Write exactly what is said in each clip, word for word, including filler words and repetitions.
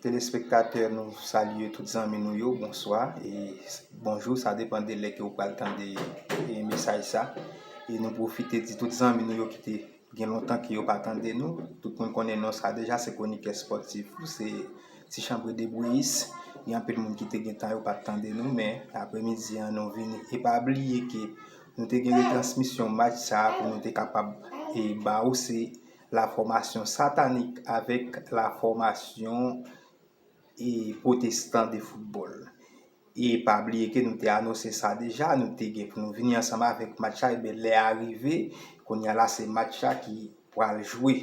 Telespektatè, nou salye tout zanmi nou yo, bonswa e bonjou, sa depann de lè ke w pral tande e mesaj sa. E nou pwofite di tout zanmi nou yo ki te gen lontan ke yo pa tande nou. Tout moun konnen non sa deja, se kwonikè espòtif, se Ti Chanbre de Bruyis. Gen anpil moun ki te gen tan yo pa t tande nou, men aprèmidi an nou vini. E pa bliye ke nou te gen retransmisyon match sa a pou nou te kapab e ba ou se la formation satanique avec la formation e protestant de football. E pa bliye ke nou te anonse sa deja, nou te gen pou nou vini ansanm avèk match la, ebyen lè a rive, kounye a la se match la ki pral jwe.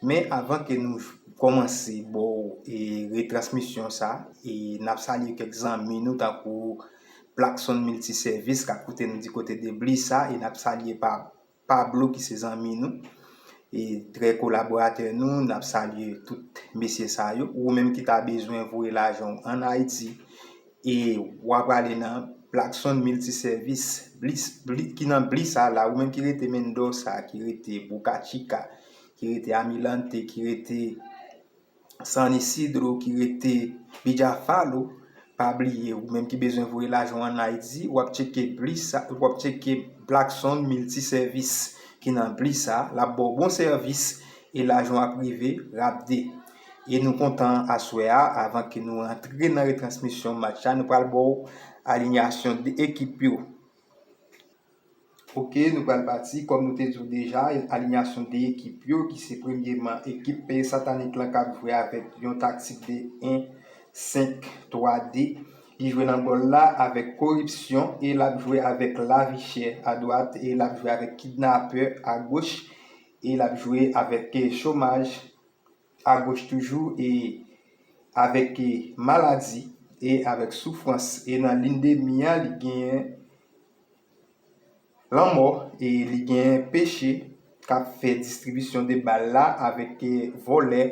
Men avan ke nou kòmanse ba w e retransmisyon sa, e n ap salye kèk zanmi nou tankou Plakson Miltisèvis k ap koute nou di kote de Blisa, e n ap salye pa Pablo ki se zanmi nou e trè kolaboratè nou, n ap salye tout mesye sa yo. Ou menm ki ta bezwen voye lajan w ann Ayiti e w ap prale nan Plakson Miltisèvis, Blis, Bli, ki nan Blisa la, ou menm ki rete Mendoza, ki rete Boca Chica, ki rete Almirante, ki rete San Isidro, ki rete Bijafalo, pa bliye, ou menm ki bezwen voye lajan w ann Ayiti, w ap tcheke Blisa, w ap tcheke Plakson Miltisèvis ki nan Blisa, l ap ba w bon sèvis e lajan w ap rive rapde. E nou kontan aswè a, avan ke nou antre nan retransmisyon match la, nou pral ba w alinyasyon de ekip yo. Ok, nou pral pati, kòm nou te di w deja, alinyasyon de ekip yo, ki se premyeman ekip Satanik lan k ap jwe avèk yon taktik de en senk twa de. Li jwe nan gòl la avèk koripsyon e l ap jwe avèk lavi chè adwat e l ap jwe avèk kidnapè agoch e l ap jwe avèk chomaj agoch toujou e avèk maladi e avèk soufrans. E nan liy de mi an, li genyen lanmò e li genyen peche k ap fè distribisyon de bal la avèk vòlè.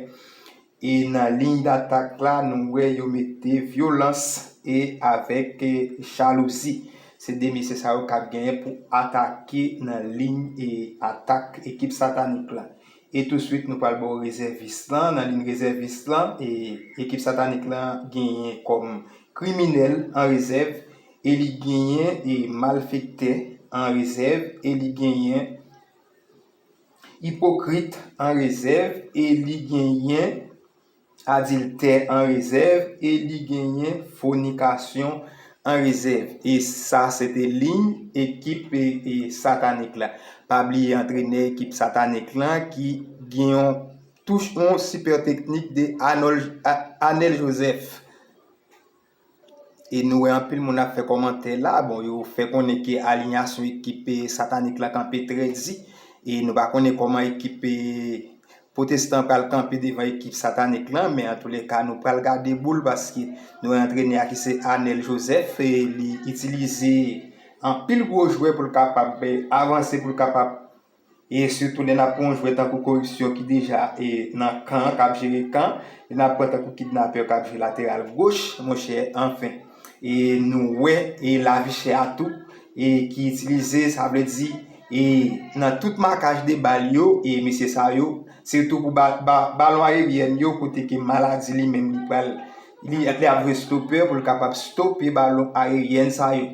E nan liy datak la, nou wè yo mete vyolans e avèk jalouzi. Se de mesye sa yo k ap genyen pou atake nan liy e atak ekip Satanik lan. E touswit, nou pral ba w rezèvis lan. Nan liy rezèvis lan, e ekip Satanik lan genyen kòm kriminèl an rezèv, e li genyen e malfektè an rezèv, e li genyen ipokrit an rezèv, e li genyen adiltè an rezèv e li genyen fònikasyon an rezèv. E sa se te liy ekip e, e Satanik la. Pa bliye antrenè ekip Satanik lan ki gen yon touch, yon sipè teknik de Anol, A-, Anel Joseph. E nou wè anpil moun ap fè kòmantè la. Bon, yo fè konnen ke alinyasyon ekip e Satanik lan kanpe trè di. E nou pa konnen kòman ekip e Protestan pral kanpe devan ekip Satanik lan, men antoulèka, nou pral gade boul paske nou wè antrenè a ki se Anel Joseph, e li itilize anpil gwo jwè pou l kapab, e, avanse, pou l kapab, e sitou lè n ap pran yon jwè tankou koripsyon ki deja, e, nan kan an, k ap jere kan, lè n ap pran tankou kidnapè k ap jwe lateral goch, monchè, anfen. E nou wè, e lavi chè a tou, e ki itilize, sa vle di, e nan tout makaj de bal yo, e mesye sa yo, sitou pou ba, ba, balon ayeryèn yo, kote ke maladi li menm li pral, li, li ap jwe stopè pou l kapab stope balon ayeryèn sa yo.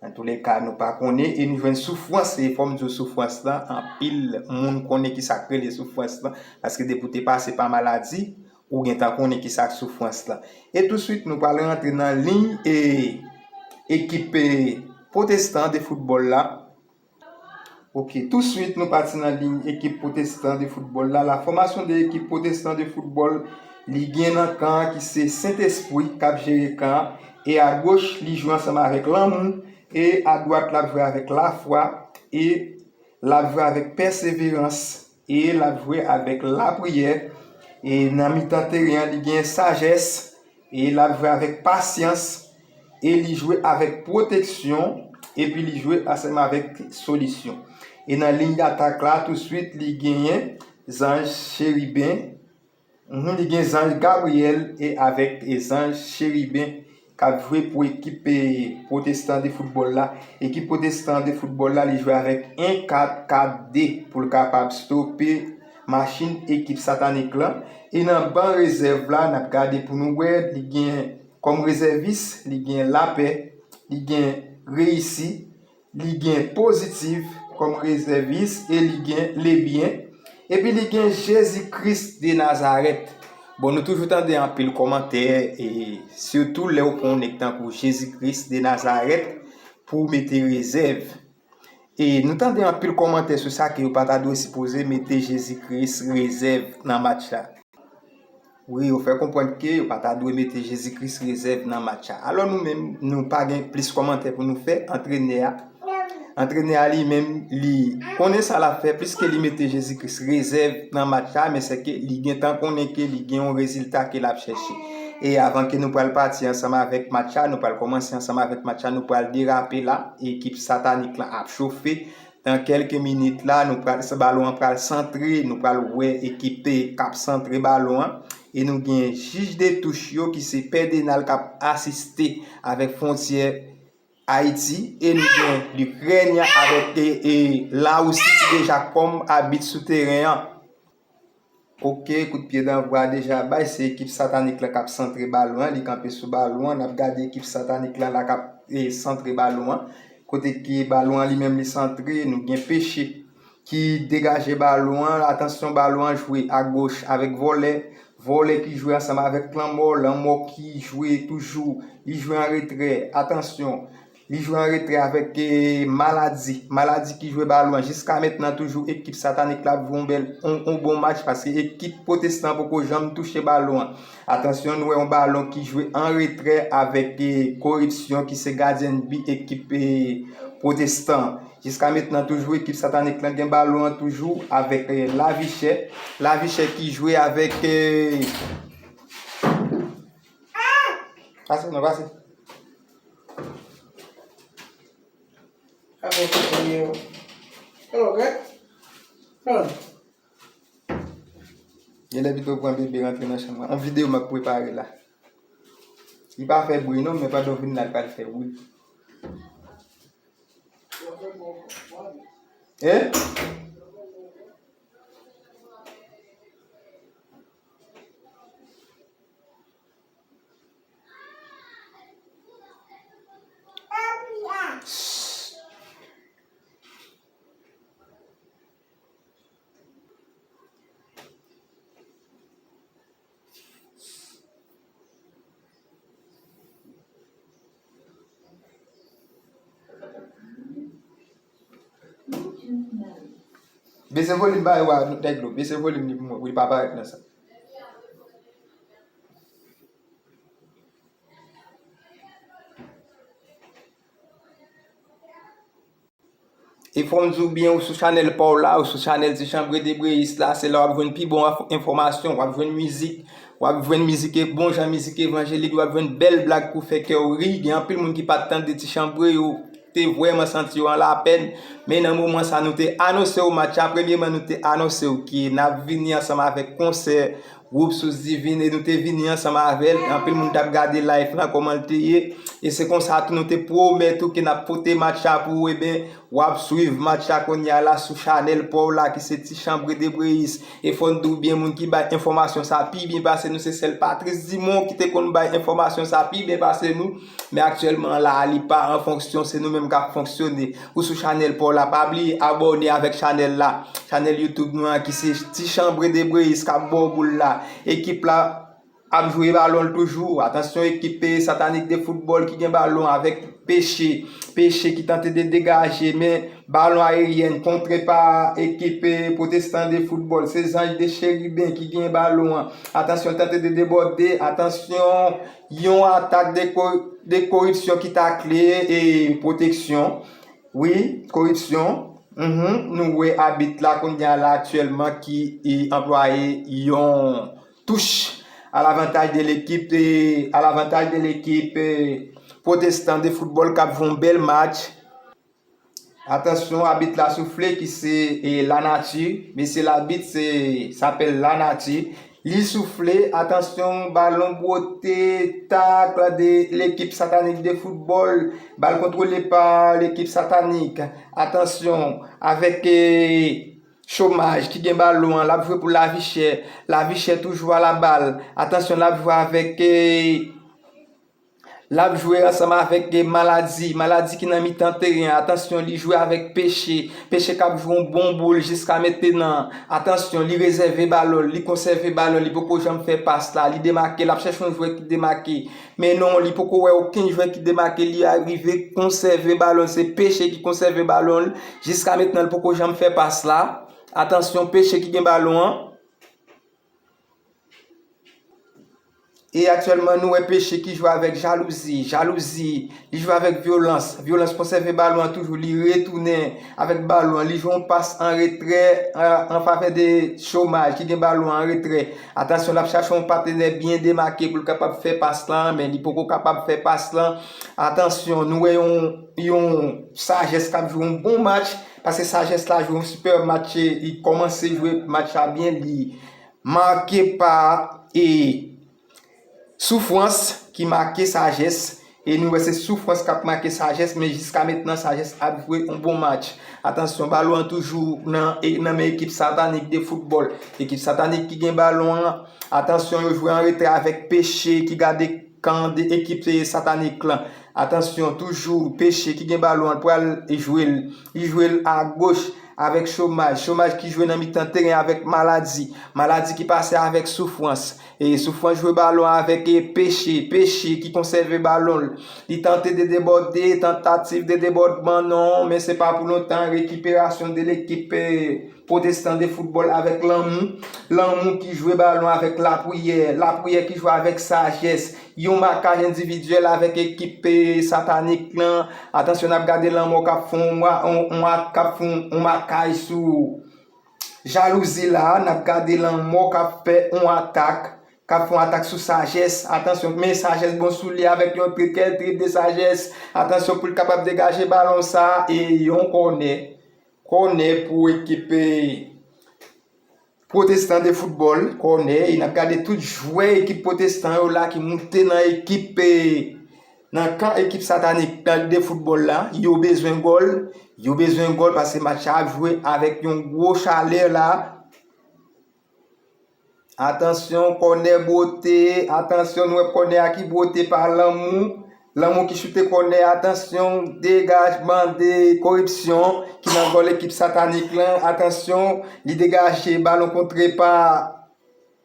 Antoulèka, nou pa konnen, e nou jwenn soufrans, e fò m di w soufrans lan, anpil moun konnen ki sa k rele soufrans lan, paske depi w te pase pa maladi, ou gentan konnen ki sa k soufrans lan. E touswit, nou pral rantre nan liy e ekip e Protestan de foutbòl la. Ok, touswit, nou pati nan liy ekip Protestan de foutbòl la. La formation de ekip Protestan de foutbòl, li gen nan kan an ki se Sentespri k ap jere kan an. E agoch, li jwe ansanm avèk lanmou. E adwat, l ap jwe avèk lafwa. E l ap jwe avèk pèseverans. E l ap jwe avèk lapriyè. E nan mitan teren an, li gen sajès. E l ap jwe avèk pasyans. E li jwe avèk pwoteksyon. Epi li jwe ansanm avèk solisyon. E nan liy datak la, touswit, li genyen zanj cheriben. Mhm, li gen zanj Gabriyèl e avèk, e, zanj cheriben k ap jwe pou ekip, e, Protestan de foutbòl la. Ekip Protestan de foutbòl la, li jwe avèk en kat kat de pou l kapab stope machin ekip satanik lan. E nan ban rezèv la, n ap gade pou nou wè, li gen kòm rezèvis, li gen lapè, li gen reyisi, li gen pozitif kòm rezèvis, e li gen lebyen, epi li gen Jezi Kris de Nazarèt. Bon, nou toujou tande anpil kòmantè, e sitou lè w pran yon nèg tankou Jezi Kris de Nazarèt pou w mete rezèv. E nou tande anpil kòmantè sou sa, ke yo pa ta dwe sipoze mete Jezi Kris rezèv nan match la. Wi, yo fè konprann ke yo pa ta dwe mete Jezi Kris rezèv nan match la. Alò, nou menm, nou pa gen plis kòmantè pou nou fè. Antrenè a, antrenè a li menm, li konnen sa l ap fè, pliske li mete Jezi Kris rezèv nan match la, men sèke li gentan konnen ke li gen yon rezilta ke l ap chèche. E avan ke nou pral pati ansanm avèk match la, nou pral kòmanse ansanm avèk match la, nou pral derape la. Ekip satanik lan ap chofe. Nan kèlke minit la, nou pral, balon an pral santre, nou pral wè ekip k ap santre balon an. E nou gen jij de touch yo ki se Pè Denal k ap asiste avèk fwontyè Ayiti. E nou gen Likrèn avèk, e, e, Larisi ki deja kòm abit sou teren an. Oke, kout pye danvwa deja bay, se ekip satanik lan k ap santre balon an, li kanpe sou balon an, n ap gade ekip satanik lan la k ap, e, santre balon an. Kote ke balon an li menm li santre, nou gen Peche ki degaje balon an, atansyon balon an jwe agoch avèk Vòlè, Vòlè ki jwe ansanm avèk Lanmò, Lanmò ki jwe toujou, li jwe an retrè, atansyon, Li jwe an retrè avèk, e, Maladi. Maladi ki jwe balon an. Jiska mentnan toujou ekip satanik la ap jwe yon bèl, yon, yon bon match paske ekip pwotestan poko janm touche balon an. Atansyon, nou wè yon balon ki jwe an retrè avèk, e, Koripsyon ki se gadyen bi ekip, e, pwotestan. Jiska mentnan toujou ekip satanik lan gen balon an toujou avèk, e, Lavichè. Lavichè ki jwe avèk, e, pase non, pase. Avèk bebe yo. Hello, girl. Hold on. Genlè pito pran bebe rantre nan chanm lan. Yon videyo m ap prepare la. Li pa fè bri non, men pandan w vin la, l pral fè bri. Hein? Bese volim ba yo a, nèg lo. Bese volim li pou mwen, pou li pa parèt nan sa. E fò m di w byen, ou sou chanèl pa w la, ou sou chanèl Ti Chanbre de Breyis la, se la w ap jwenn pi bon enfòmasyon, w ap jwenn mizik, w ap jwenn mizik, bon jan mizik evanjelik, w ap jwenn bèl blag pou fè kè w ri. Gen anpil moun ki pa t tande Ti Chanbre, yo te vrèman santi yo an lapèn. Men nan moman sa, nou te anonse w match la. Premyeman, nou te anonse w ke n ap vini ansanm avèk konsè gwoup Sous Divin e nou te vini ansanm avè l. Anpil moun t ap gade live lan, kòman l te ye. E se konsa tou nou te pwomèt ou ke n ap pote match la pou ou. Ebyen, w ap swiv match la kounye a la sou chanèl pa w la ki se Ti Chanbre de Breyis. E fò n di w byen, moun ki bay enfòmasyon sa pi byen pase nou, se sèl Patrice Dumont ki te konn bay enfòmasyon sa pi byen pase nou. Men aktyèlman la, li pa an fonksyon, se nou menm k ap fonksyone. Ou sou chanèl pa w la, pa bliye abòne avèk chanèl la. Chanèl YouTube nou an ki se Ti Chanbre de Breyis k ap ba w boul la. Ekip la ap jwe balon l toujou. Atansyon, ekip Satanik de foutbòl ki gen balon avèk Peche. Peche ki tante de degaje, men balon ayeryèn kontre pa ekip Pwotestan de foutbòl. Se Zanj de Cheriben ki gen balon an. Atansyon, tante de debòde. Atansyon, yon atak de ko-, de Koripsyon ki takle e Pwoteksyon. Wi, Koripsyon. Mhm. Nou wè abit la kounye a la aktyèlman ki, e, anplwaye yon touch à l'avantage de l'équipe, e, à l'avantage de l'équipe, e, Pwotestan de foutbòl k ap jwe yon bèl match. Atansyon, abit la soufle ki se, e, Lanati. Mesye labit se, s'appelle Lanati. Li soufle, atansyon, balon bwote, tak de l'équipe Satanique de football. Bal kontwole pa l'équipe Satanique. Atansyon, avèk, e, Chomaj ki gen balon an, l ap jwe pou lavi chè. Lavi chè toujou a la bal. Atansyon, l ap jwe avèk, eh, l ap jwe ansanm avèk, eh, Maladi. Maladi ki nan mitan teren an. Atansyon, li jwe avèk Peche. Peche k ap jwe yon bon boul jiska mentenan. Atansyon, li rezève balon, li konsève balon, li poko janm fè pas la. Li demake, l ap chèche yon jwè ki demake. Men non, li poko wè okenn jwè ki demake, li arive konsève balon. Se Peche ki konsève balon. Jiska mentenan, li poko janm fè pas la. Atansyon, Peche ki gen balon an. E aktyèlman, nou wè Peche ki jwe avèk Jalouzi. Jalouzi, li jwe avèk Vyolans. Vyolans konsève balon an toujou, li retounen avèk balon an. Li jwe yon pas an retrè, an, an favè de Chomaj ki gen balon an retrè. Atansyon, l ap chache yon patnè byen demake pou l kapab fè pas lan, men li poko kapab fè pas lan. Atansyon, nou wè yon, yon Sajès k ap jwe yon bon match, paske Sajès la jwe yon sipè match, e, li kòmanse jwe match la byen, li make pa, e, Soufrans ki make Sajès. E nou wè se Soufrans k ap make Sajès, men jiska mentenan Sajès ap jwe yon bon match. Atansyon, balon an toujou nan, e, nan men ekip Satanik de foutbòl. Ekip Satanik ki gen balon an. Atansyon, yo jwe an retrè avèk Peche ki gade kan de ekip, e, Satanik lan. Atansyon, toujou Peche ki gen balon an, l pral jwe l. Li jwe l agoch avèk Chomaj. Chomaj ki jwe nan mitan teren avèk Maladi. Maladi ki pase avèk Soufrans. E Soufrans jwe balon avèk, e, Peche. Peche ki konsève balon l. Li tante de debòde, tantativ de debòdman, non, men se pa pou lontan. Rekiperasyon de lekip, e, Pwotestan de foutbòl avèk Lanmou. Lanmou ki jwe balon avèk Lapriyè. Lapriyè ki jwe avèk Sajès. Yon makaj endividyèl avèk ekip, e, Satanik lan. Atansyon, n ap gade Lanmò k ap fè yon, yon, yon, k ap fè yon, yon makaj sou Jalouzi la. N ap gade Lanmò k ap fè yon atak, k ap fè yon atak sou Sajès. Atansyon, men Sajès bon sou li avèk yon trip, kèl trip de Sajès. Atansyon pou l kapab degaje balon sa, e yon kònè. Kònè pou ekip, e, Pwotestan de foutbòl, kònè. E n ap gade tout jwè ekip Pwotestan yo la ki moute nan ekip, e, nan kan ekip Satanik de foutbòl la. Yo bezwen gòl, yo bezwen gòl paske match la ap jwe avèk yon gwo chalè la. Atansyon, kònè bwote. Atansyon, nou wè kònè a ki bwote pa Lanmou. Lanmou ki choute kònè. Atansyon, degajman de Koripsyon ki nan gòl ekip Satanik lan. Atansyon, li degaje, balon kontre pa,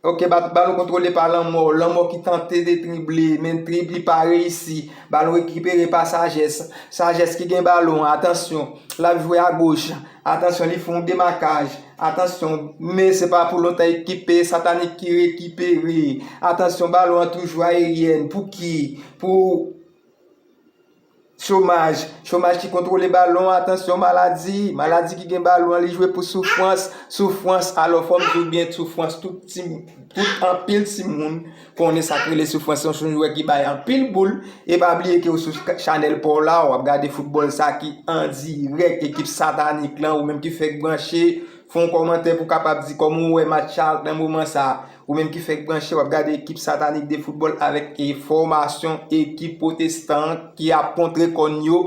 ok, ba-, balon kontwole pa Lanmò. Lanmò ki tante de drible, men drib li pa reyisi. Balon rekipere pa Sajès. Sajès ki gen balon. Atansyon, l ap jwe agoch. Atansyon, li fè yon demakaj. Atansyon, men se pa pou lontan, ekip Satanik ki rekipere. Atansyon, balon an toujou ayeryèn. Pou ki? Pou Chomaj. Chomaj ki kontwole balon. Atansyon, Maladi. Maladi ki gen balon an, li jwe pou Soufrans. Soufrans, alò, fò m di w byen, Soufrans, tout ti, tout anpil timoun konnen sa k rele Soufrans. Se yon jwè ki bay anpil boul. E pa bliye ke w sou chanèl pa w la, w ap gade foutbòl sa ki an dirèk, ekip Satanik lan, ou menm ki fèk branche, fè yon kòmantè pou w kapab di kòman w wè match la nan moman sa. Ou menm ki fèk branche, w ap gade ekip Satanik de foutbòl avèk, e, fòmasyon ekip Pwotestan ki ap kontre kòn yo.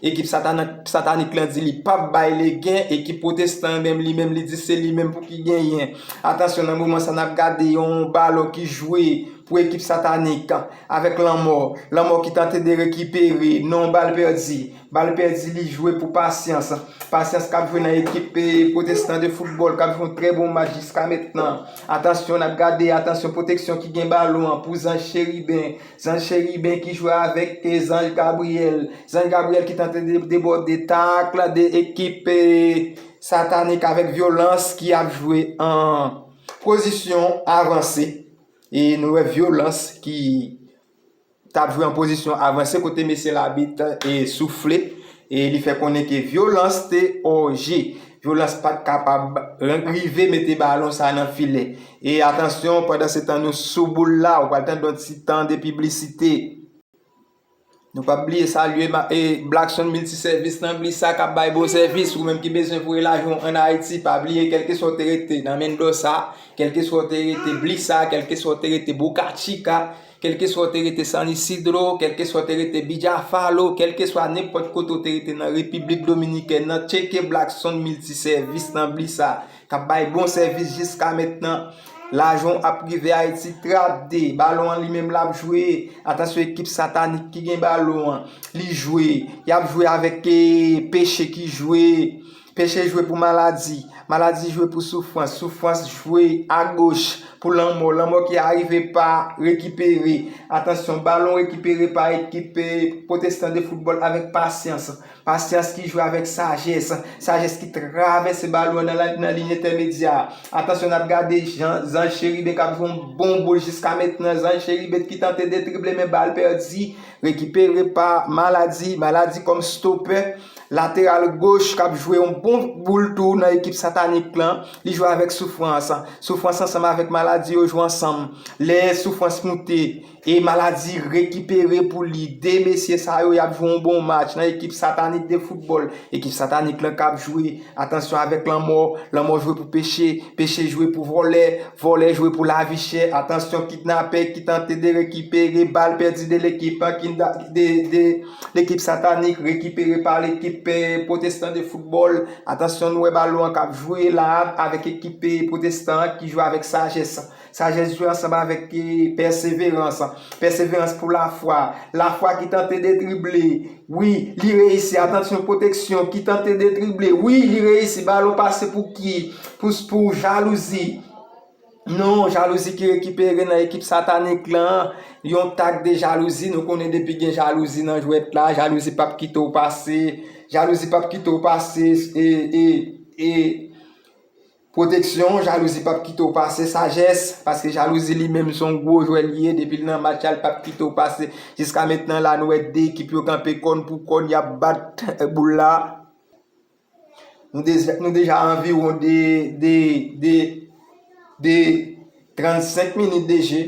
Ekip Satanik, Satanik lan di li p ap bay legen. Ekip Pwotestan menm, li menm, li di se li menm pou ki genyen. Atansyon, nan moman sa, n ap gade yon balon ki jwe pou ekip Satanik avèk Lanmò. Lanmò ki tante de rekipere. Non, bal pèdi. Bal pèdi, li jwe pou Pasyans. Pasyans k ap jwe nan ekip, e, Pwotestan de foutbòl, k ap jwe yon trè bon match jiska mentnan. Atansyon, n ap gade, atansyon, pwoteksyon ki gen balon an pou Zanj Cheriben. Zanj Cheriben ki jwe avèk, e, Zanj Gabriyèl. Zanj Gabriyèl ki tante de, debòde, takl de ekip, e, Satanik avèk Vyolans ki ap jwe an pozisyon avanse. E nou wè Vyolans ki t ap jwe an pozisyon avanse kote mesye labit, e, soufle, e li fè konnen ke Vyolans te an je. Vyolans pa t kapab rive mete balon sa nan filè. E atansyon, pandan se tan nou sou boul la, ou pral tande yon ti tan de piblisite. Nou p ap bliye salye ma-, e, Blackson Multiservice nan Blissa k ap bay bon sèvis. Ou menm ki bezwen voye lajan w ann Ayiti, pa bliye, kèlkeswa w te rete nan Mendoza, kèlkeswa w te rete Blissa, kèlkeswa w te rete Boca Chica, kèlkeswa w te rete San Isidro, kèlkeswa w te rete Bijafalo, kèlkeswa nenpòt kote w te rete nan Repiblik Dominikèn nan, tcheke Blackson Multiservice nan Blissa. k ap bay bon sèvis jiska mentnan. Lajon ap rive Ayiti, trap de, balon an li menm l ap jwe. Atansyon, ekip Satanik ki gen balon an, li jwe. Y ap jwe avèk eh, Peche ki jwe. Peche jwe pou Maladi. Maladi jwe pou Soufrans. Soufrans jwe agoch pou Lanmò. Lanmò ki arive pa rekipere. Atansyon, balon rekipere pa ekip eh, Pwotestan de foutbòl avèk Pasyans. Pasyans ki jwe avèk Sajès. Sajès ki travèse balon an nan, la- nan liy entèmedya. Atansyon, n ap gade Jan- Zanj Cheriben k ap jwe yon bon boul jiska mentnan. Zanj Cheriben ki tante de drible, men bal pèdi. Rekipere pa Maladi. Maladi kòm stopè. Lateral goch k ap jwe yon bon boul tou nan ekip Satanik lan. Li jwe avèk Soufrans. Soufrans ansanm avèk Maladi yo jwe ansanm. Lè Soufrans moute, e Maladi rekipere pou li. De mesye sa yo, y ap jwe yon bon match nan ekip Satanik de foutbòl. Ekip Satanik lan k ap jwe. Atansyon avèk Lanmò. Lanmò jwe pou Peche. Peche jwe pou Vòlè. Vòlè jwe pou Lavichè. Atansyon, kidnapè ki tante de rekipere. Bal pèdi de lekip an, ki da- de, de, lekip Satanik, rekipere pa lekip eh, Pwotestan de foutbòl. Atansyon, nou wè balon an k ap jwe la avèk ekip eh, Pwotestan an ki jwe avèk Sajès. Sajès jwe ansanm avèk eh, Pèseverans. Pèseverans pou Lafwa. Lafwa ki tante de drible. Wi, li reyisi. Atansyon, Pwoteksyon ki tante de drible. Wi, li reyisi. Balon pase pou ki? Pou, pou Jalouzi. Non, Jalouzi ki rekipere nan ekip Satanik lan. Yon tak de Jalouzi. Nou konnen depi gen Jalouzi nan jwèt la, Jalouzi p ap kite w pase. Jalouzi p ap kite w pase. E, e, e, Pwoteksyon, Jalouzi p ap kite w pase. Sajès, paske Jalouzi li menm se yon gwo jwè li ye. Depi l nan match la, li p ap kite w pase. Jiska mentnan la, nou wè de ekip yo kanpe kòn pou kòn, y ap bat boul la. Nou deja, nou deja anviwon de, de, de, de trannsenk minit de je.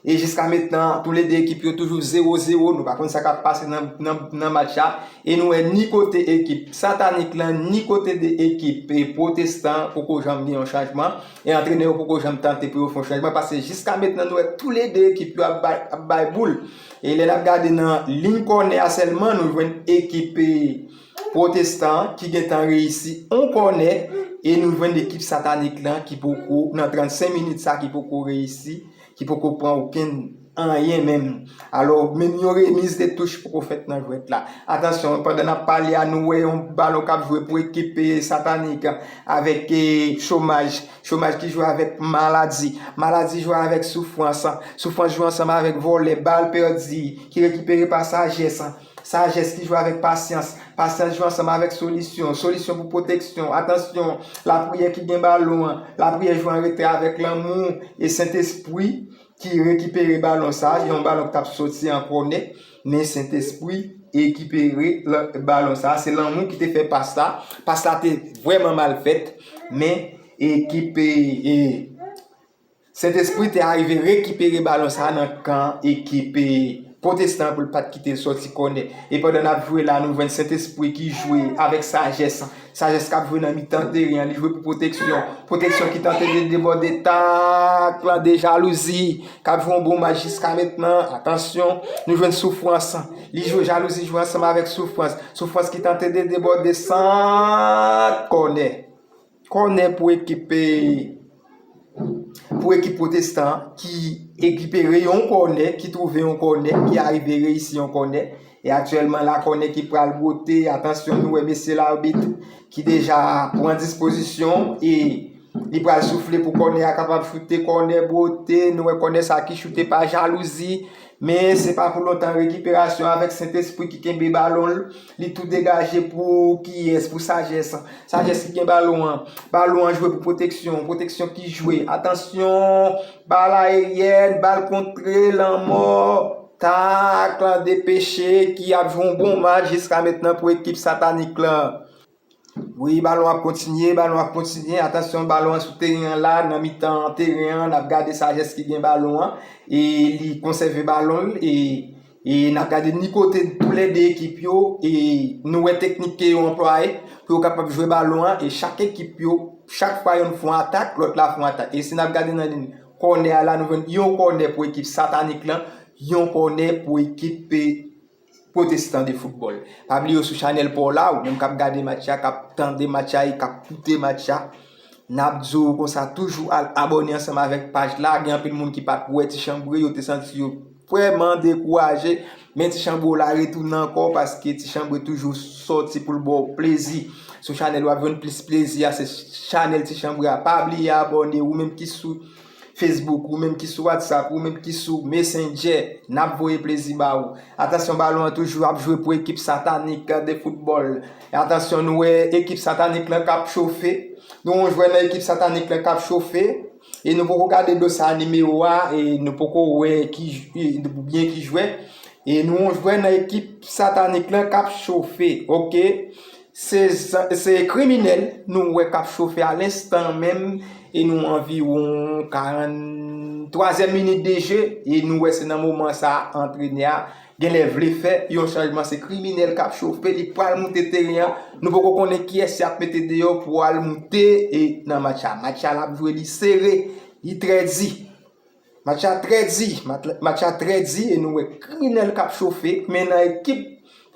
E jiska mentnan, toulede ekip yo toujou zewo zewo. Nou pa konn sa k ap pase nan, nan, nan match la. E nou wè ni kote ekip Satanik lan, ni kote de ekip eh, Pwotestan poko janm gen yon chanjman. E antrenè yo poko janm tante pou yo fè yon chanjman. Paske jiska mentnan, nou wè toulede ekip yo ap bay, ap bay boul. E lè n ap gade nan liy kònè a sèlman, nou jwenn ekip eh, Pwotestan ki gentan reyisi yon kònè. E nou jwenn ekip Satanik lan ki poko, nan trannsenk minit sa, ki poko reyisi, ki poko pran okenn anyen menm. Alò, menm yon remiz de touch poko fèt nan jwèt la. Atansyon, pandan n ap pale a, nou wè yon balon k ap jwe pou ekip eh, Satanik avèk eh, Chomaj. Chomaj ki jwe avèk Maladi. Maladi jwe avèk Soufrans. Soufrans jwe ansanm avèk Vòlè. Bal pèdi, ki rekipere pa Sajès. Sajès ki jwe avèk Pasyans. Pasyans jwe ansanm avèk Solisyon. Solisyon pou Pwoteksyon. Atansyon, Lapriyè ki gen balon an. Lapriyè jwe an retrè avèk Lanmou e Sentespri ki rekipere balon sa. Yon balon k t ap soti an kònè. Men Sentespri rekipere la- balon sa. Se Lanmou ki te fè pas la. Pas la te vrèman mal fèt. Men ekip eh, eh, Sentespri te arive rekipere balon sa nan kan ekip eh, Pwotestan pou l pa t kite l sòti kònè. E pandan n ap jwe la, nou jwenn Sentespri ki jwe avèk Sajès. Sajès k ap jwe nan mitan teren an, li jwe pou Pwoteksyon. Pwoteksyon ki tante de debòde, tak lan de Jalouzi k ap jwe yon bon match jiska mentnan. Atansyon, nou jwenn Soufrans. Li jwe, Jalouzi jwe ansanm avèk Soufrans. Soufrans ki tante de debòde, sant, kònè. Kònè pou ekip eh, pou ekip Pwotestan ki rekipere yon kònè, ki twouve yon kònè, ki arive reyisi yon kònè. E aktyèlman la, kònè ki pral bwote. Atansyon, nou wè mesye labit ki deja pran dispozisyon e li pral soufle pou kònè a kapab choute. Kònè bwote, nou wè kònè sa ki choute pa Jalouzi. Men se pa pou lontan, rekiperasyon avèk Sentespri ki kenbe balon l. Li tou degaje pou kiyès? Pou Sajès. Sajès ki gen balon an. Balon an jwe pou Pwoteksyon. Pwoteksyon ki jwe. Atansyon, bal ayeryèn, bal kontre, Lanmò. Tak lan de Peche ki ap jwe yon bon match jiska mentnan pou ekip Satanik lan. Wi, balon ap kontinye, balon ap kontinye. Atansyon, balon an sou teren an la, nan mitan teren an, n ap gade Sajès ki gen balon an. E li konsève balon l, e, e n ap gade ni kote toulède ekip yo, e nou wè teknik ke yo anplwaye pou yo kapab jwe balon an, e chak ekip yo, chak fwa yonn fè yon atak, lòt la fè yon atak. E si n ap gade nan liy kònè a la, nou jwenn yon kònè pou ekip Satanik lan, yon kònè pou ekip, e, Pwotestan de foutbòl. Pa bliye w sou chanèl pa w la, ou menm k ap gade match la, k ap tande match la e k ap koute match la. N ap di w konsa, toujou al abòne ansanm avèk paj la. Gen anpil moun ki pa t wè Ti Chanbre, yo te santi yo vrèman dekouraje. Men Ti Chanbre w la retounen ankò, paske Ti Chanbre toujou sòti pou l ba w plezi. Sou chanèl w ap jwenn plis plezi a, se chanèl Ti Chanbre a. Pa bliye abòne, ou menm ki sou Facebook, ou menm ki sou WhatsApp, ou menm ki sou Messenger, n ap voye plezi ba ou. Atansyon, balon an toujou ap jwe pou ekip Satanik de foutbòl. Atansyon, nou wè ekip Satanik lan k ap chofe. Nou wè yon jwè nan ekip Satanik lan k ap chofe. E nou poko gade dosye nimewo a, e nou poko wè ki, byen ki jwè. E nou wè yon jwè nan ekip Satanik lan k ap chofe. Oke. Se, se kriminèl nou wè k ap chofe a lenstan menm, e nou anviwon karant twazyèm minit de je, e nou wè se nan moman sa a, antrenè a genlè vle fè yon chanjman. Se kriminèl k ap chofe, li pral moute teren an. Nou poko konnen kiyès y ap mete deyò pou al moute e nan match la. Match la l ap jwe, li sere, li trè di. Match la trè di, match la trè di, e nou wè kriminèl k ap chofe, men nan ekip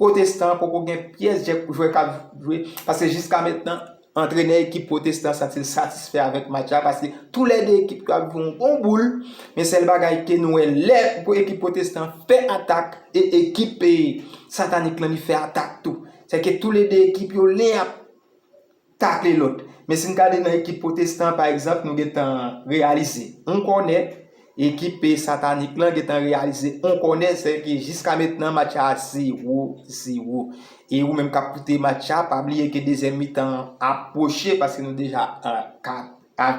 Pwotestan poko gen pyès jwè k ap jwe, paske jiska mentnan, antrenè ekip Pwotestan santi l satisfè avèk match la, paske toulède ekip yo ap jwe yon bon boul, men sèl bagay ke nou wè lè ekip Pwotestan fè atak, e ekip e Satanik lan li fè atak tou. Se ke toulède ekip yo len ap takle lòt. Men si n gade nan ekip Pwotestan, pa egzanp, nou gentan reyalize yon kònè, ekip e Satanik lan gentan reyalize yon kònè, se ke jiska mentnan match la zewo zewo. E ou menm k ap koute match la, pa bliye ke dezyèm mitan an ap pwoche, paske nou deja a kat, a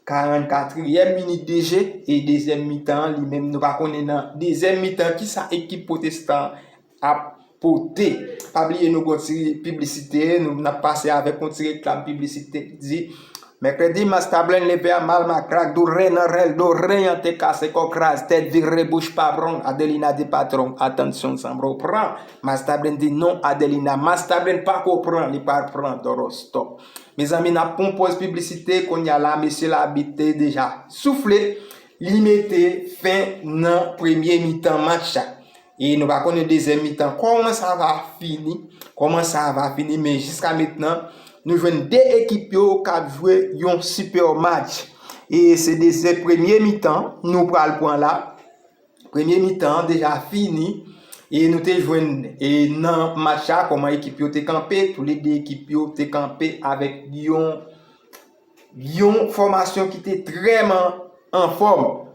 karannkatriyèm minit de je, e dezyèm mitan an, li menm, nou pa konnen nan dezyèm mitan kisa ekip Pwotestan ap pote. Pa bliye nou gon ti piblisite, nou n ap pase avèk yon ti reklam piblisite ki di, Mèkredi, Mastablen leve a mal makrak, dou ren nan rèl, dou ren an te kase kò kraz, tèt vire bouch pa bron, Adelina di patron, atansyon sanbro pran. Mastablen di non, Adelina, Mastablen pa ko pran, li pa pran dòrò stòp. Mezanmi, n ap pran pòz piblisite, kounye a la, mesye labit te deja soufle, li mete fen nan premye mitan match la. E nou pa konnen dezyèm mitan kòman sa va fini, kòman sa va fini, men jiska mentnan, nou jwenn de ekip yo k ap jwe yon sipè match. E se de, se premye mitan nou pral pran la. Premye mitan an deja fini. E nou te jwenn, e nan match la, kòman ekip yo te kanpe, toulède ekip yo te kanpe avèk yon, yon fòmasyon ki te trèman anfòm.